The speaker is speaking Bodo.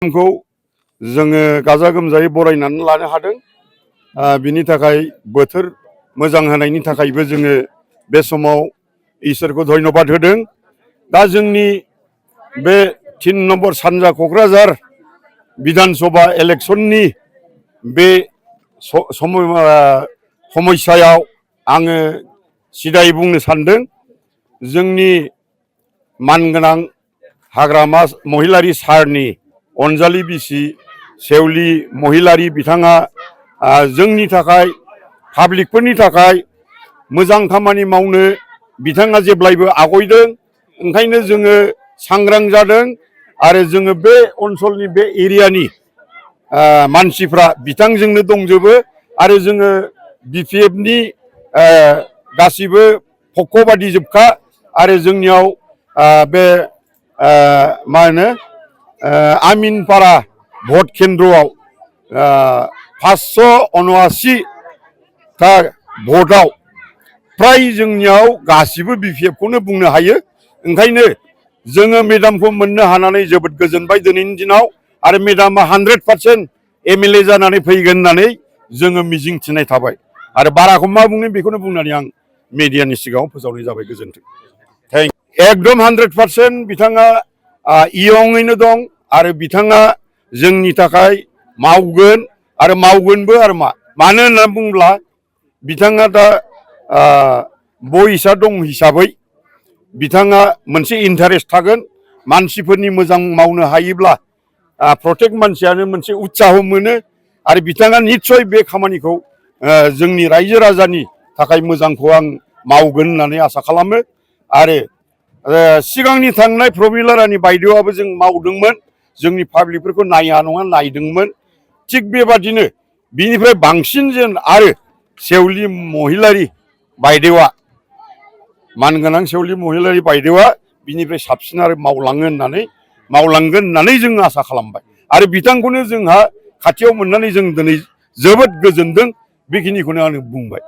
खौ जोङो गाजा गोमजायै बरायनानै लानो हादों। बिनि थाखाय बोथोर मोजां होनायनि थाखायबो जोङो बे समाव इसोरखौ धन्यबाद होदों। दा जोंनि बे 3 नम्बर सानजा क'क्राझार विधानसभा इलेक्शननि बे समस्यायाव आङो सिदायै बुंनो सानदों। जोंनि मानगोनां हाग्रामा महिलारी सारनि अनजालि बिसि सेवलि महिलारी बिथाङा जोंनि थाखाय पाब्लिकफोरनि थाखाय मोजां खामानि मावनो बिथाङा जेब्लायबो आवगायदों। ओंखायनो जोङो सांग्रां जादों आरो जोङो बे ओनसोलनि बे एरियानि मानसिफ्रा बिथांजोंनो दंजोबो आरो जोङो BPFनि गासिबो पक्षबादि जोबखा आरो जोंनियाव बे मा होनो आमिनपारा भट केन्द्रआव 579 ता भटआव फ्राय जोंनियाव गासिबो BPFखौनो बुंनो हायो। ओंखायनो जोङो मेडामखौ मोननो हानानै जोबोद गोजोनबाय दिनैनि दिनाव आरो मेडामा 100% MLA जानानै फैगोन होननानै जोङो मिजिं थिनाय थाबाय आरो बाराखौ मा बुंनो बेखौनो बुंनानै आं मिडियानि सिगाङाव फोसावनाय जाबाय। गोजोन्थों। एकदम 100% बिथाङा इयंयैनो दं आरो बिथाङा जोंनि थाखाय मावगोन आरो मावगोनबो आरो मानो होनना बुङोब्ला बिथाङा दा बयसा दं हिसाबै बिथाङा मोनसे इन्टारेस्ट थागोन। मानसिफोरनि मोजां मावनो हायोब्ला प्रत्येक मानसियानो मोनसे उत्साह मोनो आरो बिथाङा निस्सय बे खामानिखौ जोंनि रायजो राजानि थाखाय मोजांखौ आं मावगोन होननानै आसा खालामो। आरो सिगांनि थांनाय प्रमिला रानी बायदेवआबो जों मावदोंमोन, जोंनि पाब्लिकफोरखौ नाया नङा नायदोंमोन। थिग बेबादिनो बिनिफ्राय बांसिन जेन आरो सेवलि महिलारी बायदेवआ मानगोनां सेवलि महिलारी बायदेवआ बिनिफ्राय साबसिन आरो मावलांगोन होननानै जों आसा खालामबाय आरो बिथांखौनो जोंहा खाथियाव मोननानै जों दिनै जोबोद गोजोनदों। बेखिनिखौनो आं बुंबाय।